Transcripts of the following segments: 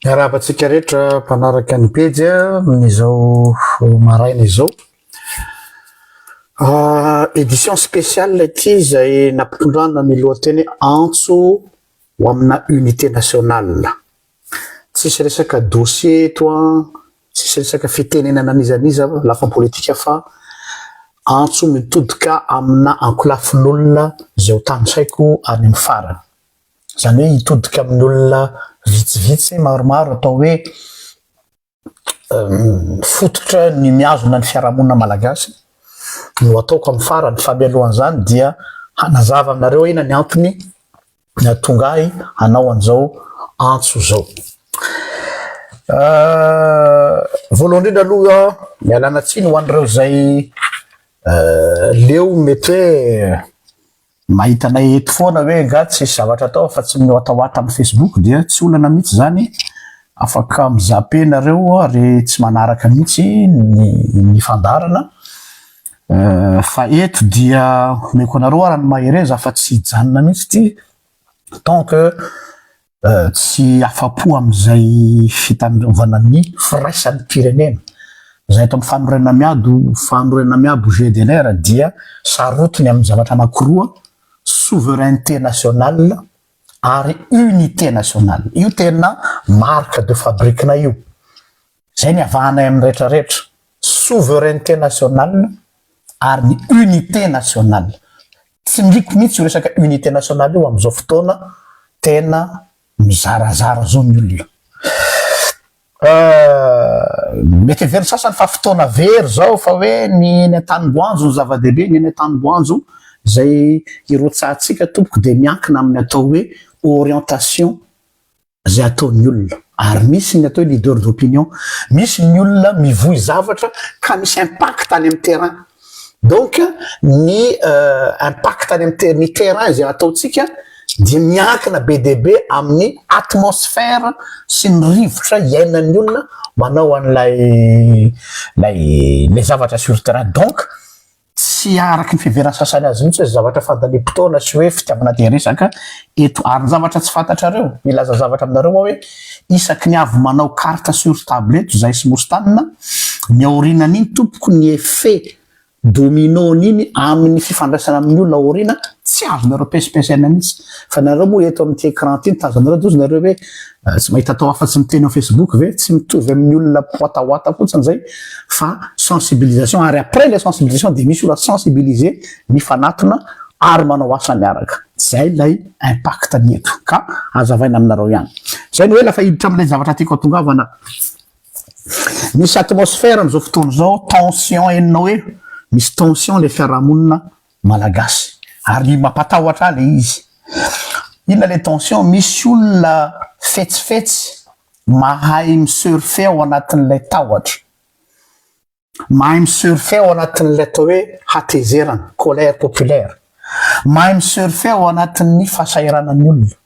Miarahaba antsika rehetra mpanaraka ny pejy amin'izao maraina izao. Édition spéciale ity izay nampitondrana ny lohateny hoe antso ho amina unité nationale. Tsisy resaka dossier eto an, tsisy resaka fitenenana an'iza n'iza lafiny politika fa antso mitodika amina ankolafin'olona izay ho tanisaiko any amin'ny farany. Izany hoe hitodika amin'ny olona vitsivitsy maromaro atao hoe fototra ny mihazona ny fiarahamonina malagasy no ataoko amin'ny farany fa mialohan'izany dia hanazava aminareo inona ny antony nahatonga ahy hanao an'izao antso izao. Voalohany indrindra aloha mialana tsiny ho an'ireo izay leo mety hoe Mahita anay eto foana hoe nga tsisy zavatra atao afa tsy miwatawata amin'ny facebook dia tsy olana mihitsy zany, afaka mi-zapper nareo ary tsy manaraka mihitsy ny ny fandaharana fa eto dia omeko anareo ara ny mahereza fa tsy hijanona mihitsy ity tant que Tsy afa-po amin'izay fitandrovana ny firaisan'ny firenena izay ato amin'ny fanorenana miabo, fanorenana miabo GDNR dia sarotiny amin'ny zavatra anankiroa, souveraineté nationale ary unité nationale. Io tena marque de fabrique-nay io. Izay ny avahanay amin'ny rehetra rehetra. Souveraineté nationale ary ny unité nationale. Tsindriko mihitsy io resaka unité nationale io amin'izao fotoana tena mizarazara zao ny olona. Mety heverin'ny sasany fa fotoana very zao fa hoe ny eny an-tanimboanjo no zava-dehibe, ny eny an-tanimboanjo izay hirotsahantsika tompoko dia miankina amin'ny atao hoe orientation izay ataon'ny olona ary misy ny atao hoe leader d'opinion, misy ny olona mivoy zavatra ka misy impact any amin'ny terrain, donc ny impact any amin'ny ny terrain izay ataontsika dia miankina be dia be amin'ny atmosphère sy ny rivotra iainan'ny olona manao an'ilay ilay ilay zavatra sur terrain, donc Tsy araky ny fiheveran'ny sasany azy mihitsy hoe zavatra fandaniam-potoana sy hoe fitiavana te hiresaka eto. Ary ny zavatra tsy fantatrareo, milaza zavatra aminareo aho hoe isaky ny avy manao carte sur table eto izahay sy Mostana, ny aorianan'iny tompoko ny effet domino-n'iny amin'ny fifandraisana amin'ny olona aoriana tsy azonareo pesimpesaina mihitsy. Fa nareo moa eto amin'ity écran ity ny tazanareo dia hozy nareo hoe Tsy mahita atao afa-tsy miteny ao Facebook ve? Tsy mitovy amin'ny olona mpiwatawata fotsiny zay fa sensibilisation ary après le sensibilisation dia misy olona sensibiliser mifanatona ary manao asa miaraka. Zay ilay impact ny eto ka hazavaina aminareo ihany. Zay no ela fa hiditra amin'ilay zavatra tiako hatongavana. Misy atmosphère amin'izao fotoana izao, tension henonao hoe misy tension le fiarahamonina Malagasy ary mampatahotra ahy le izy. Inona le tension? Misy olona fetsifetsy mahay mi-surfer ao anatin'ilay tahotra, mahay mi-surfer ao anatin'ilay atao hoe hatezerana, colère populaire, mahay mi-surfer ao anatin'ny fahasahiranan'ny olona.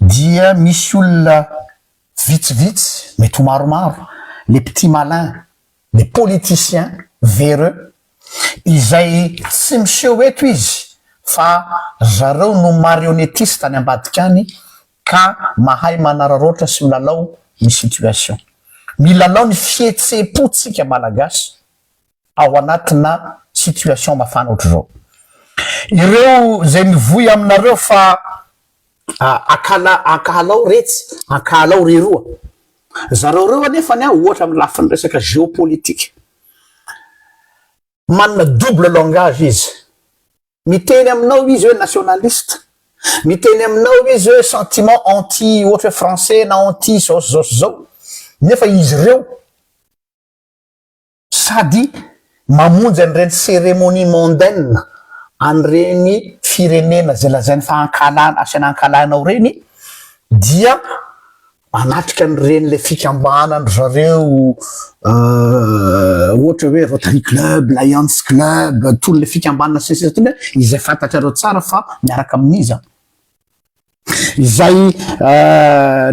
Dia misy olona vitsivitsy, mety ho maromaro, les petits malins, les politiciens véreux izay tsy miseho eto izy fa zareo no marionnettiste any ambadika any ka mahay manararaotra sy milalao ny situation. Milalao ny fihetseham-po tsika malagasy ao anatina situation mafana ohatr'izao. Ireo izay mivoy aminareo fa akala ankahalao retsy, ankahalao reroa. Zareo reo anefany an, ohatra amin'ny lafiny resaka géopolitique, manana double langage izy. Miteny aminao izy hoe nationaliste, miteny aminao izy hoe sentiment anti ohatra hoe français na anti zao sy zao sy zao, nefa izy ireo sady mamonjy an'ireny cérémonie mondaine an'ireny firenena izay lazainy fa ankahalana, asaina ankahalainao ireny dia manatrika an'ireny ilay fikambanan-dry zareo ohatra hoe Rotary Club, Lions Club, itony ilay fikambanana sy ny sisa itony izay fantatrareo tsara fa miaraka amin'iza. Izay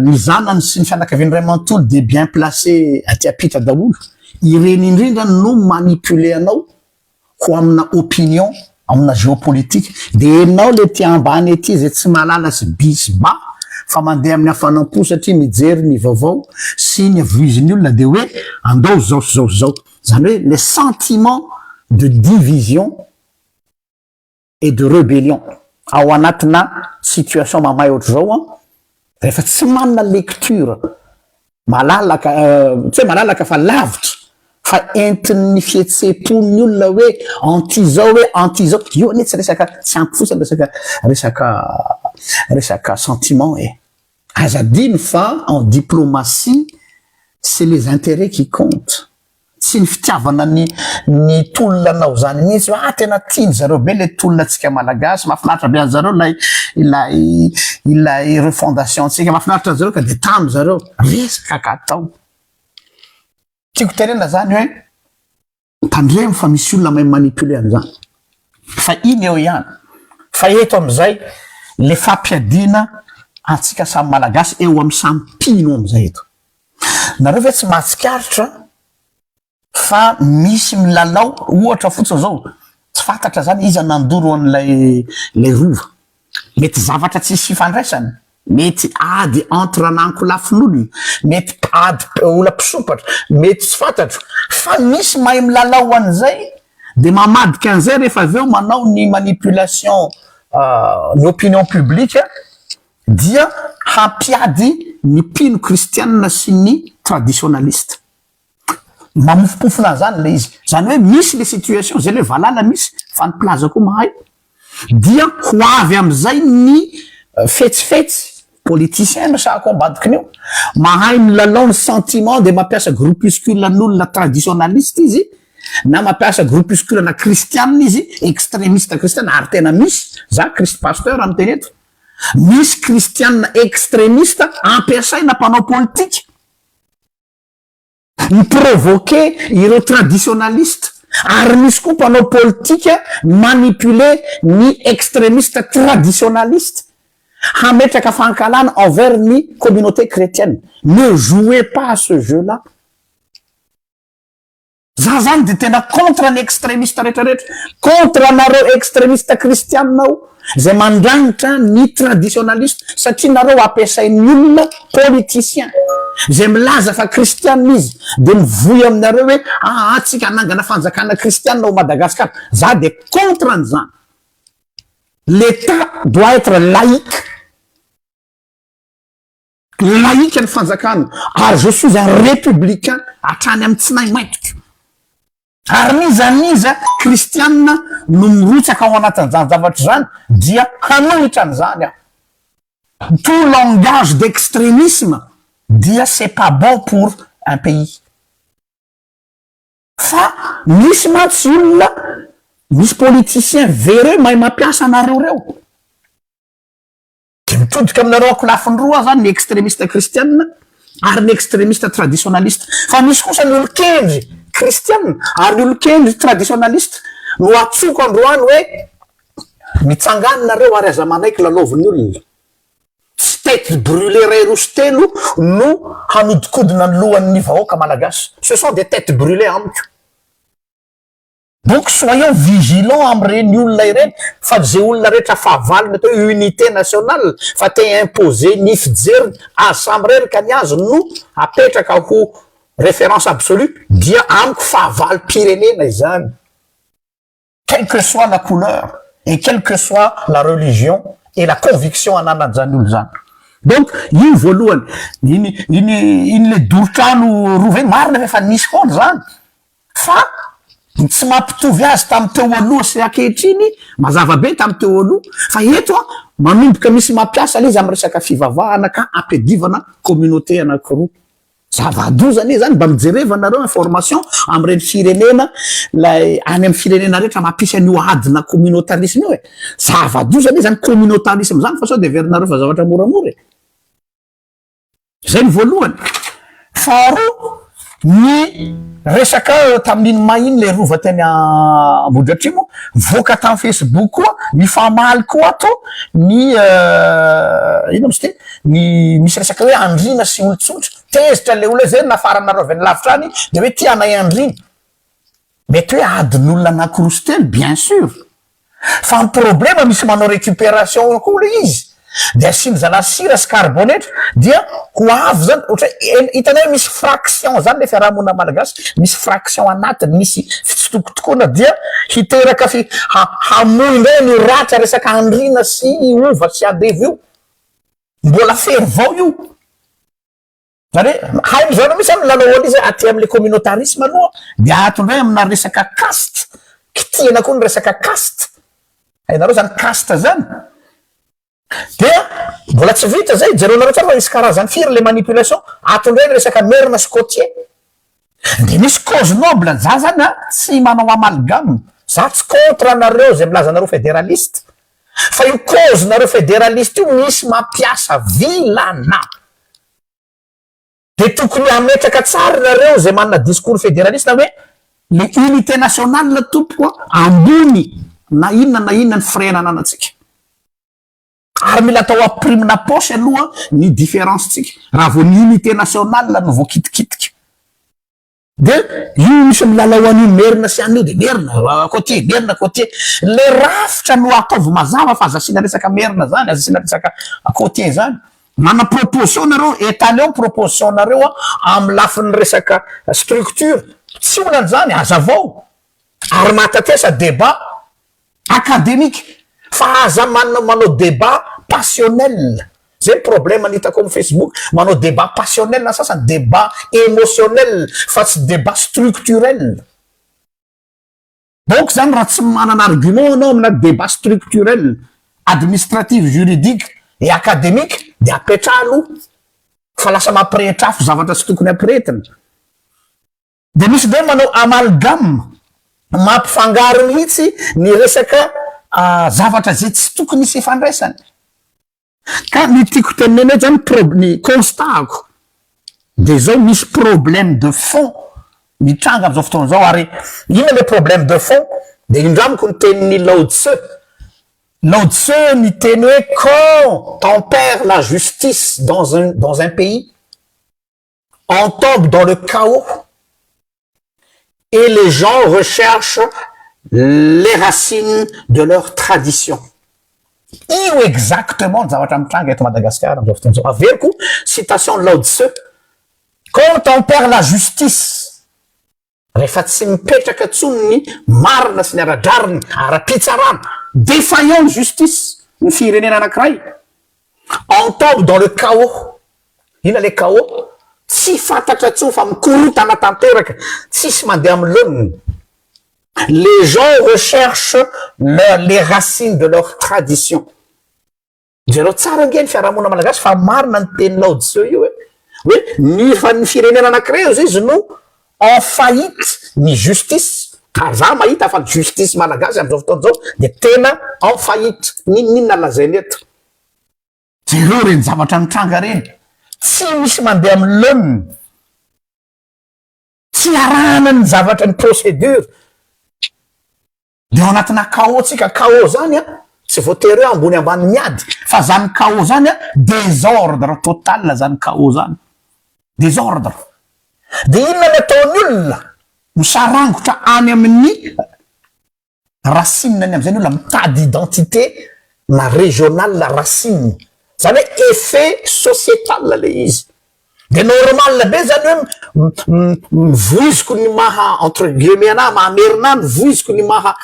ny zanany sy ny fianakaviany iray manontolo dia bien placé aty ampita daholo, ireny indrindra no manipuler anao ho amina opinion, amina géopolitique, dia enao le aty ambany aty izay tsy mahalala sy by sy ba. fa mandeha amin'ny hafanam-po satria mijery ny vaovao sy ny voizin'ny olona de hoe andao zao sy zao sy zao. Zany hoe le sentiment de division et de rébellion ao anatina situation mamay ohatr'izao an, rehefa tsy manana lecture malalaka, tsy hoe malalaka fa lavitra, fa entin'ny fihetseham-pon'ny olona hoe anti zao, hoe anti zao io anie, tsy resaka tsy ampy fotsiny resaka sentiment e. Aza adino fa en diplomatie, c'est les intérêts qui comptent, tsy ny fitiavana ny tolona anao zany mihitsy hoe ah, tena tiany zareo be le tolona atsika malagasy, mahafinaritra be an'zareo ilay refondation tsika, mahafinaritra an'zareo ka de tamy zareo resaka ka atao. Tiako tenena zany hoe tandremo fa misy olona mahay manipuler an'izany. Fa iny eo ihany fa eto am'izay le fampiadiana atsika samy malagasy eo amy samy mpino am'izay eto nareo ve tsy mahatsikaritra fa misy milalao? Ohatra fotsiny zao, tsy fantatra zany iza nandoro an'ilay lay rova, mety zavatra tsisy fifandraisany, mety ady entre anankolafyn'olona, mety ady ola mpisopatra, mety tsy fantatro, fa misy mahay milalao an'izay de mamadika an'izay rehefa avy eo manao ny manipulation ny opinion publique dia hampiady ny mpino kristianina sy ny traditionnaliste, mamofopofona an'izany le izy. Zany hoe misy le situation zay le valala misy fa ny plaza koa mahay dia ho avy am'izay ny fetsifetsy politicien no sahako ambadikiny io, mahay milalao ny sentiment de mampiasa groupuscule n'olona traditionnaliste izy na mampiasa groupuscule na kristianina izy, extrémiste kristiana. Ary tena misy, za christ pasteur amy teny eto, misy kristianina extrémiste ampiasaina mpanao politika miprovoquer ireo traditionnaliste, ary misy koa mpanao politika manipuler ny extrémiste traditionnaliste hametraka fankalana envers ny communauté chrétienne. Ne jouez pas ce jeu là. Za zany de tena contre ny extrémiste rehetrarehetra, contre anareo extrémiste kristianina ao zay mandrangitra ny traditionnaliste, satria nareo ampiasain'ny olona politicien zay milaza fa kristianina izy de mivoy aminareo hoe aa, tsika anangana fanjakana kristianina ao Madagasikara. Za de contre an'izany. L'État doit être laïque, laïque ny fanjakana, ary je suis un républicain hatrany amy tsinay maintiko. Ary niza niza kristianina no mirotsaka ao anatin'izany zavatra zany dia hanohitra an'izany aho. Tout langage d'extrémisme dia c'est pas bon pour un pays. Fa misy mantsy olona, misy politicien véreux mahay mampiasa anareo reo de mitodika aminareo akolafiny roa zany, ny extrémiste kristianina ary ny extrémiste traditionnaliste. Fa misy kosa ny olo-kendry kristianina ary ny olo-kendry traditionnaliste no atsoko androany hoe mitsangany nareo ary aza manaiky lalaovin'ny olona. Tsy tête brûlée ray roa sy telo no hanodikodina ny lohan'ny vahoaka malagasy. Ce sont des têtes brûlées amiko. Donc soyons vigilants am'ireny olona ireny, fa zay olona rehetra fahavalony atao hoe unité nationale fa te imposer ny fijeriny azy samy reraka ny azy no apetraka ho référence absolue dia amiko fahavalo-pirenena izany, quelle que soit la couleur et quelle que soit la religion et la conviction ananan'zany olo zany. Donc io voalohany iny le dorotrano rova iny marina fa efa nisy foana zany, fa tsy mampitovy azy tamy teo aloha sy ankehitriny. Mazava be tamy teo aloha fa eto a manomboka misy mampiasa le izy amy resaka fivavahana ka ampiadivana communauté anankiroa. Zava-doza anie zany. Mba mijerevanareo information am'ireny firenena lay any amy firenena rehetra mampisy an'io adina communautarisme io e. Zava-doza anie zany communautarisme zany, fa sao de verinareo fa zavatra moramora e. Zay ny voalohany. Faharoa, ny resaka tamin'iny may iny le rova teny Ambohidratrimo, voaka tamy Facebook koa, mifamaly koa ato ny ino misy ty, ny misy resaka hoe andrina sy olon-tsotra tezitra le olo hoe zay nafaranareo avy any lavitra any de hoe tia anay andrina. Mety hoe adin'olona anankiroa sy telo, bien sûr, fa ny problema misy manao récupération koa le izy. De asiany zalahy sira sy karibonetra dia ho avy zany ohatra hoe hitanao hoe misy fraction zany le fiarahamonina malagasy, misy fraction anatiny, misy fitsitokotokoana dia hiteraka fi- ha- hamoy indray an'io ratra resaka andriana sy hova sy andevo io. Mbola fery vao io. Zany hoe hainy zareo mihitsy zany milalao an'izy hoe aty amle communautarisme aloha de ato indray amina resaka caste, kitihina koa ny resaka caste, hainareo zany caste zany? Dia mbola tsy vita zay, jereonareo tsara fa misy karazany firy le manipulation, ato indray ny resaka merina sy côtier, de misy cause noble, za zany an tsy manao amalgame, za tsy contre anareo zay milaza anareo federaliste, fa io cause nareo federaliste io misy mampiasa vilana. De tokony hametraka tsara nareo zay manana discours federaliste hoe le unité nationale tompoko a ambony na inona na inona ny frais ananantsika. Ary mila atao ampirimina poche aloha ny différence tsika raha vao ny unité nationale no voakitikitika. De io misy milalao an'io merina sy an'io de merina côtier, merina côtier. Le rafitra no ataovy mazava fa aza asiana resaka merina zany, aza asiana resaka côtier zany. Manana proposition nareo, étaleo ny proposition nareo amin'ny lafiny resaka structure. Tsy olana zany, azavao. Ary mahatatesa débat académique fa aza manana manao débat passionnel. Zay ny problème ny hitako amin'ny Facebook, manao débat passionnel ny sasany, débat émotionnel fa tsy débat structurel. Donc zany raha tsy manana argument anao amina débat structurel, administratif, juridique et académique de apetraha aloha fa lasa mampirehitra afo zavatra tsy tokony ampirehetina. De misy ndray manao amalgame, mampifangaro mihitsy ny resaka zavatra zay tsy tokony hisy ifandraisany. Ka ny tiako tenenina eto zany prob- ny constat-ko de zao: misy problème de fond mitranga am'izao fotoana zao. Ary inona le problème de fond? De indramiko ny tenin'ny Lao Tse. Lao Tse ny teny hoe: "Quand on perd la justice dans un pays, on tombe dans le chaos et les gens recherchent les racines de leur tradition." Io exactement ny zavatra mitranga eto Madagasikara am'izao fotoana zao. Averiko citation Lao Tse: "Quand on perd la justice", rehefa tsy mipetraka tsony ny marina sy ny ara-drariny ara-pitsarana, défaillant ny justice ny firenena anankiray, "on tombe dans le chaos." Ina le chaos? Tsy fantatra tsony fa mikorotana tanteraka, tsisy mandeha amy laoniny. "Les gens recherchent les racines de leur tradition." Zareo tsara nge ny fiarahamonina malagasy fa marina ny teny Lao Tse io hoe ny fa ny firenena anankiray io zay izy no en faillite ny justice. Ary za mahita fa ny justice malagasy am'izao fotoana zao de tena en faillite. Ninoninona lazainy eto? Jereo reny zavatra mitranga reny, tsy misy mandeha amy laoniny, tsy arahana ny zavatra, ny procédure, de ao anatina chaos tsika. Chaos zany a tsy voatery hoe ambony ambany miady, fa zany chaos zany a désordre total zany chaos zany, désordre. De inona ny ataon'ny olona? Misarangotra any amin'ny racine any am'izay ny olona, mitady identité na régional racine zany, hoe effet sociétal le izy. De normal be zany hoe mivoiziko ny maha, entre guillemets, anahy mahamerina, mivoiziko ny maha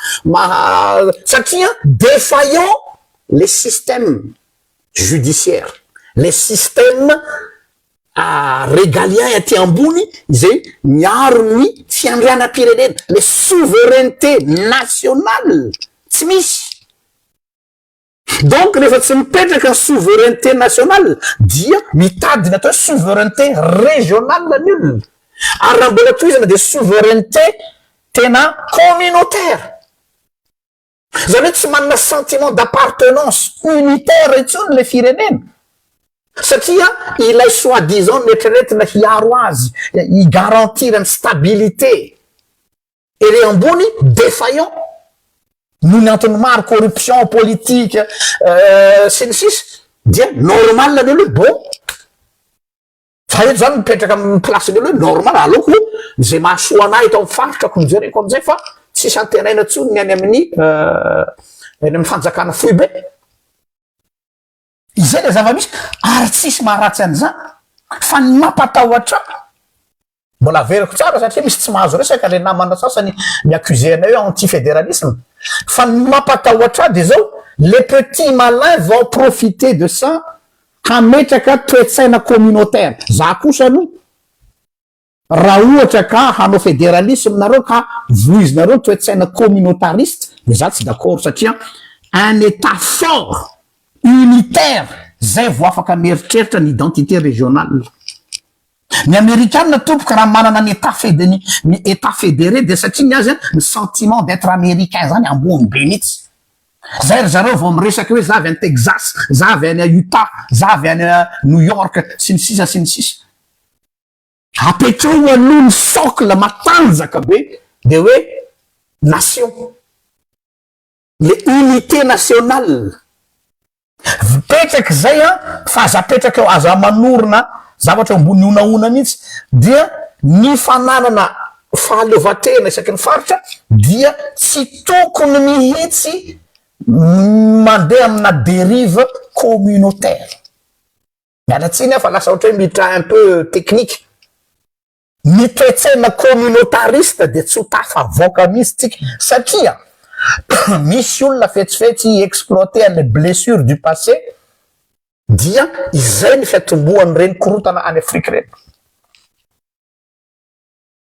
satria défaillant le système judiciaire, le système régalien aty ambony zay miaro ny fiandrianam-pirenena, le souveraineté nationale tsy misy. Donc rehefa tsy mipetraka ny souveraineté nationale dia mitady ny atao hoe souveraineté régionale ny olona, ary raha mbola toizana de souveraineté tena communautaire zany, hoe tsy manana sentiment d'appartenance unitaire intsony le firenena, satria ilay soi-disant neritreretina hiaro azy, higarantir ny stabilité ere ambony, défaillant noho ny antony maro, corruption politique sy ny sisy. Dia normal ny olo hoe bon, fa eto zany mipetraka amy place-ny olo hoe normal, aleoko zay mahasoa anahy eto amy faritra ko mijereko amizay, fa tsisy antenaina tsony ny any amin'ny fanjakana foy be. Izay ilay zava-misy ary tsisy maharatsy an'izany fa ny mampatahotra ahy, mbola averiko tsara satria misy tsy mahazo resaka ilay namana sasany mi-accuser anay hoe anti-fédéralisme, fa ny mampatahotra ahy dia izao, les petits malins vont profiter de ça hametraka toe-tsaina communautaire, za kosa aloha raha ohatra ka hanao fédéralisme nareo ka voizinareo ny toe-tsaina communautariste de za tsy d'accord satria un Etat fort, unitaire zay vao afaka mieritreritra ny identité régionale. Ny amerikana tompoko raha manana ny Etat fédé ny ny Etat fédéré de satria ny azy an ny sentiment d'etre américain zany ambony be mihitsy. Zay ry zareo vao miresaka hoe za avy any Texas, za avy any Utah, za avy any New York sy ny sisa sy ny sisa. Apetraho aloha ny socle matanjaka be de hoe nation, le unité nationale. Mipetraka izay an, fa aza apetraka eo, aza manorina zavatra eo ambony honahona mihitsy, dia ny fananana fahaleovantena isaky ny faritra dia tsy tokony mihitsy mandeha amina dérive communautaire. Miala tsiny aho fa lasa ohatra hoe miditra un peu technique. Ny toe-tsaina communautariste dia tsy ho tafavoaka mihitsy tsika satria misy olona fetsifetsy hi-exploiter an'ilay blessure du passé dia izay ny fiatombohan'ireny korontana any Afrika ireny.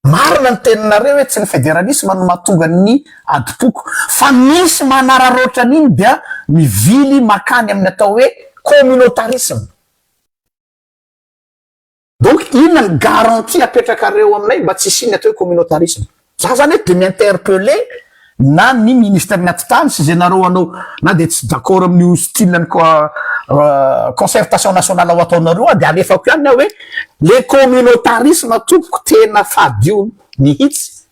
Marina ny teninareo hoe tsy ny federalisme no mahatonga ny adim-poko fa misy manararaotra an'iny dia mivily makany amin'ny atao hoe communautarisme. Donc inona ny garantie apetrakareo aminay mba tsy hisian'ny atao hoe communautarisme? Za zany eto de mi-interpeller na ny ministère ny atitany sy izay nareo anao na de tsy d'accord amin'io style ny concertation nationale ho ataonareo aho de alefako ihany aho hoe le communautarisme tompoko tena fadio mihitsy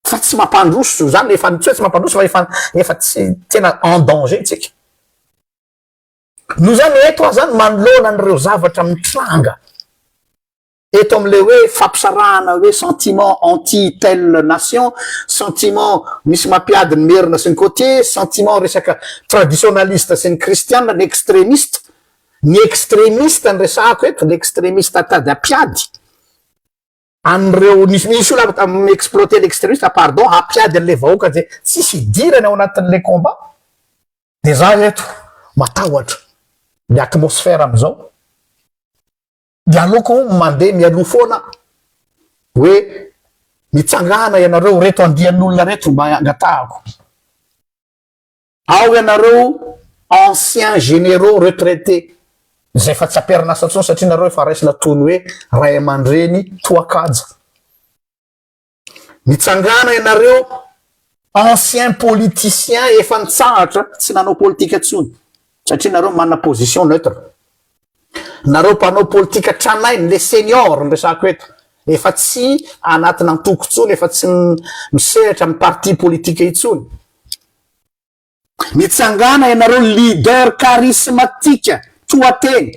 fa tsy mampandroso zany efa tsy hoe tsy mampandroso fa efa efa tsy tena en danger tsika noho zany eto aho zany manoloana an'ireo zavatra mitranga Eto amin'ilay hoe fampisarahana hoe sentiment anti telle nation, sentiment misy mampiady ny merina sy ny côtier, sentiment resaka traditionaliste sy ny kristiana, ny extremiste, ny extremiste no resahako eto, ny extremiste tady hampiady an'ireo, misy misy olona mi-exploiter ny extremiste, pardon, hampiady an'ilay vahoaka izay tsisy idirany ao anatin'ilay combat, dia za eto matahotra ny atmosphère amin'izao. Dia aleoko mandeha mialoha foana hoe mitsangàna ianareo reto andian'olona reto mba angatahako. Ao ianareo anciens généraux retraités izay efa tsy am-perinasa intsony satria nareo efa raisina toy ny hoe ray aman-dreny toa-kaja. Mitsangàna ianareo anciens politiciens efa nitsahatra tsy nanao politika intsony satria nareo manana position neutre. Nareo mpanao politika tranainy, les seniors no resahako eto, efa tsy anatina antoko intsony, efa tsy misehatra amin'ny parti politique intsony. Mitsangàna ianareo leader charismatique toa teny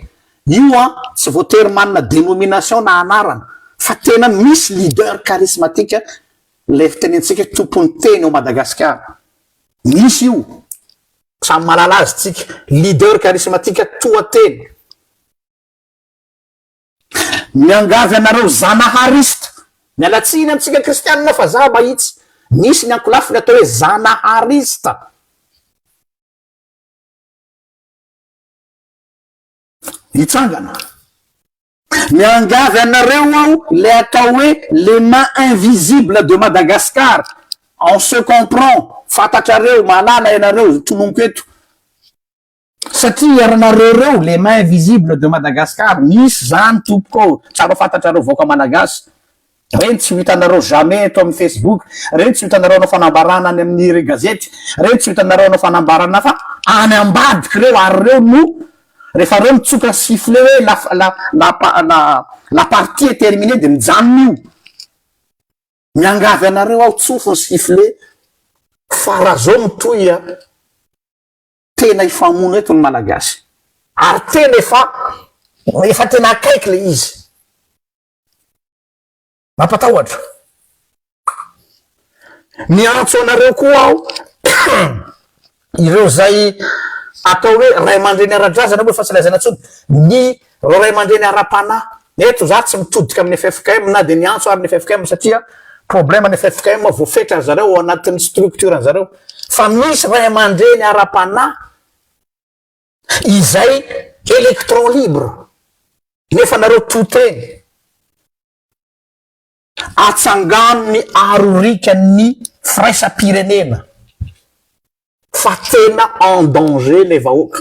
io an tsy voatery manana dénomination na anarana fa tena misy leader charismatique ilay fitenentsika hoe tompon'ny teny ao Madagasikara misy io samy mahalala azy tsika leader charismatique toa teny Miangavy anareo Zanaharista, miala tsiny amintsika kristianina fa za mahitsy, misy ny ankolafiny atao hoe Zanaharista. Hitsangana. Miangavy anareo aho ilay atao hoe les mains invisibles de Madagascar, on se comprend, fantatrareo, mahalala ianareo, tononiko eto. Satria ianareo reo les mains invisibles de Madagascar misy zany tompoko ô, tsara ho fantatrareo vahoaka malagasy, reny tsy ho hitanareo jamais eto amin'ny facebook, reny tsy ho hitanareo hanao fanambarana any amin'ny gazety, reny tsy ho hitanareo hanao fanambarana fa any ambadika reo ary reo no rehefa reo mitsoka sifflet hoe la la la la la partie est terminée de mijanona io. Miangavy anareo aho tsofy ny sifflet fa raha zao mitohy a. Tena hifamono eto ny Malagasy ary tena efa efa tena akaiky le izy. Mampatahotra. Miantso anareo koa aho ireo zay. atao hoe ray aman-dreny ara-drazana moa efa tsy lazaina intsony, ny ray aman-dreny ara-panahy, eto za tsy mitodika amin'ny ffkm na dia niantso ary ny ffkm satria problème ny ffkm voafetra ry zareo ao anatin'ny structure ny zareo fa misy ray aman-dreny ara-panahy izay électron libre nefa nareo to teny. Atsangano ny arorikan'ny firaisam-pirenena fa tena en danger le vahoaka.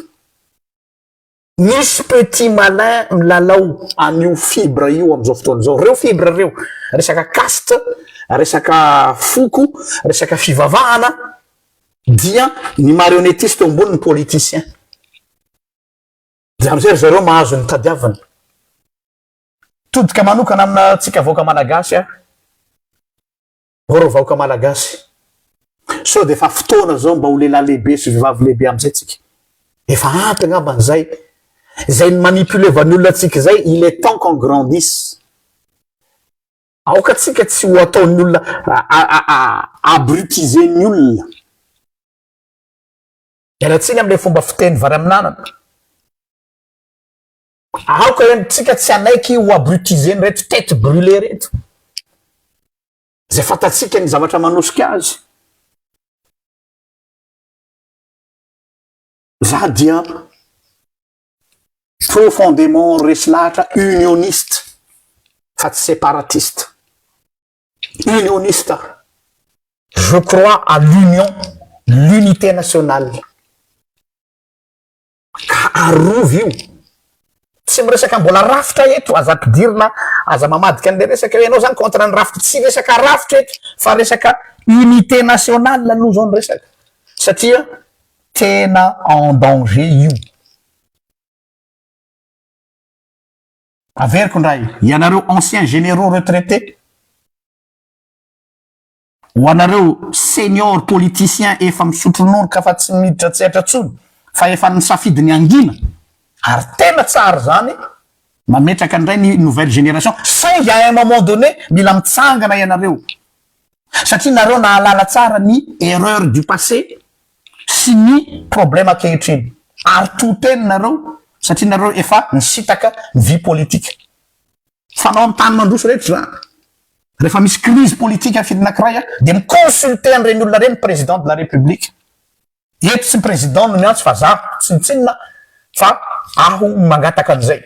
Misy petit malin milalao an'io fibre io amin'izao fotoana izao. Reo fibre reo, resaka caste, resaka foko, resaka fivavahana dia ny marionnettiste eo ambony ny politicien. Dia amin'izay ry zareo mahazo ny tadiaviny. Todika manokana amina tsika vahoaka malagasy aho. Ô reo vahoaka malagasy, sao dia efa fotoana zao mba ho lehilahy lehibe sy vehivavy lehibe amizay tsika. Efa ampy angambany zay, zay ni-manipuler-van'ny olona antsika izay, il est temps qu'on grandisse. Aoka tsika tsy ho ataon'ny olona abrutiser-n'ny olona. Miala tsiny amle fomba fiteny vary amin'anana. Aoka tsika tsy hanaiky ho abrutiser-n'ireto tete brûlée reto. Izay fantatsika ny zavatra manosika azy. Za dia profondément resy lahatra unioniste fa tsy séparatiste. Unioniste aho. Je crois à l'union, l'unité nationale. Ka arovy io. Tsy miresaka mbola rafitra eto, aza ampidirina, aza mamadika an'ilay resaka hoe ianao zany contre ny rafitra, tsy resaka rafitra eto fa resaka unité nationale aloha zao ny resaka satria tena en danger io. Averiko indray, ianareo anciens généraux retraités, Ho anareo senior politicien efa misotro ronono ka fa tsy miditra an-tsehatra intsony fa efa nisafidy ny hangina ary tena tsara izany mametraka indray ny nouvelle génération saingy à un moment donné mila mitsangana ianareo satria nareo nahalala tsara ny erreur du passé sy ny problème ankehitriny ary to teny nareo satria nareo efa nisitaka ny vie politique. Fanao amin'ny tany mandroso rehetra izany. Rehefa misy crise politique amin'ny firenena anankiray dia mi-consulter an'ireny olona ireny ny président de la république. Eto tsy ny président no miantso fa za, tsinontsinona fa aho no mangataka an'izay.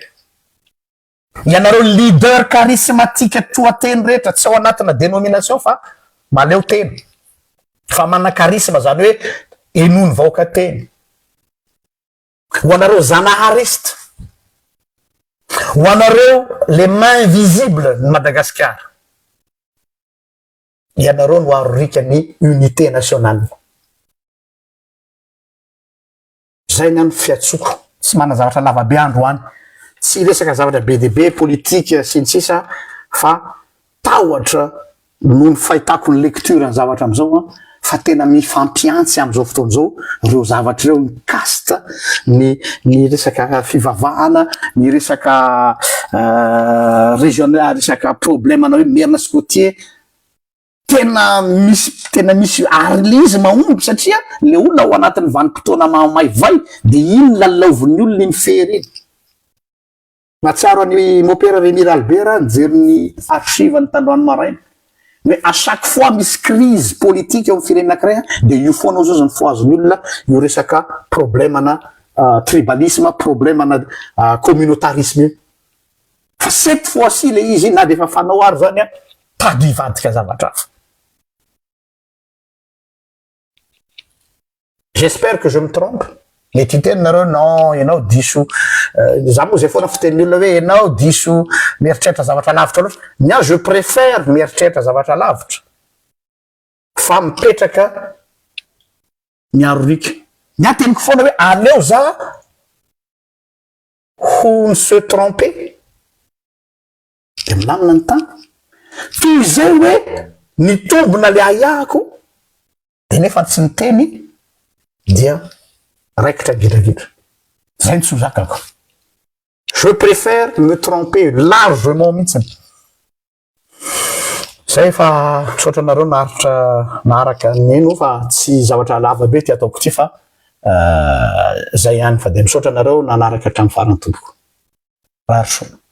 Ianareo leader charismatique toa teny rehetra, tsy ao anatina dénomination fa mahaleo tena, fa manana charisme izany hoe henoin'ny vahoaka teny. Ho anareo Zanahariste, ho anareo les mains invisibles ny Madagasikara, ianareo no arorika ny unité nationale. Zay ny any fiatsoko. Tsy manana zavatra lava be androany. Tsy hiresaka zavatra be dia be politique sy ny sisa fa tahotra noho ny fahitako ny lecture ny zavatra amizao an, fa tena mifampiantsy amizao fotoana izao ireo zavatra ireo, ny caste, ny ny resaka fivavahana, ny resaka regional, resaka problème ana hoe merina sy côtier, tena misy tena misy ary le izy mahomby satria le olona ao anatin'ny vanim-potoana mahamaivay de iny lalaovin'ny olona iny fery iny. Mahatsiaro an'i Mopera Rémi Ralibera aho nijery ny archive-ny tandroany maraina, hoe à chaque fois misy crise politique eo amin'ny firenena anankiray dia io foana ozy ozy ny fohazin'ny olona io resaka problème-na tribalisme, problème-na communautarisme io. Fa cette fois-ci le izy na dia efa fanao ary zany an, tady hivadika zavatra hafa. J'espère que je me trompe, mety hiteny nareo non ianao diso, za moa zay foana fitenin'ny olona hoe ianao diso mieritreritra zavatra lavitra loatra, ny ahy je préfère mieritreritra zavatra lavitra fa mipetraka miaro riaka, ny ahy teniko foana hoe aleo za ho mi-se tromper de milamina ny tany, toy izay hoe nitombina le ahiahiko de nefa tsy niteny dia raikitra gidragidra, zay no tsy ho zakako, je préfère me tromper largement mihitsiny, zay fa misaotra anareo naharitra naharaka nihaino fa tsy zavatra lava be ty ataoko ty fa. Zay ihany fa de misaotra anareo nanaraka hatramin'ny farany, tompoko. Rary soa.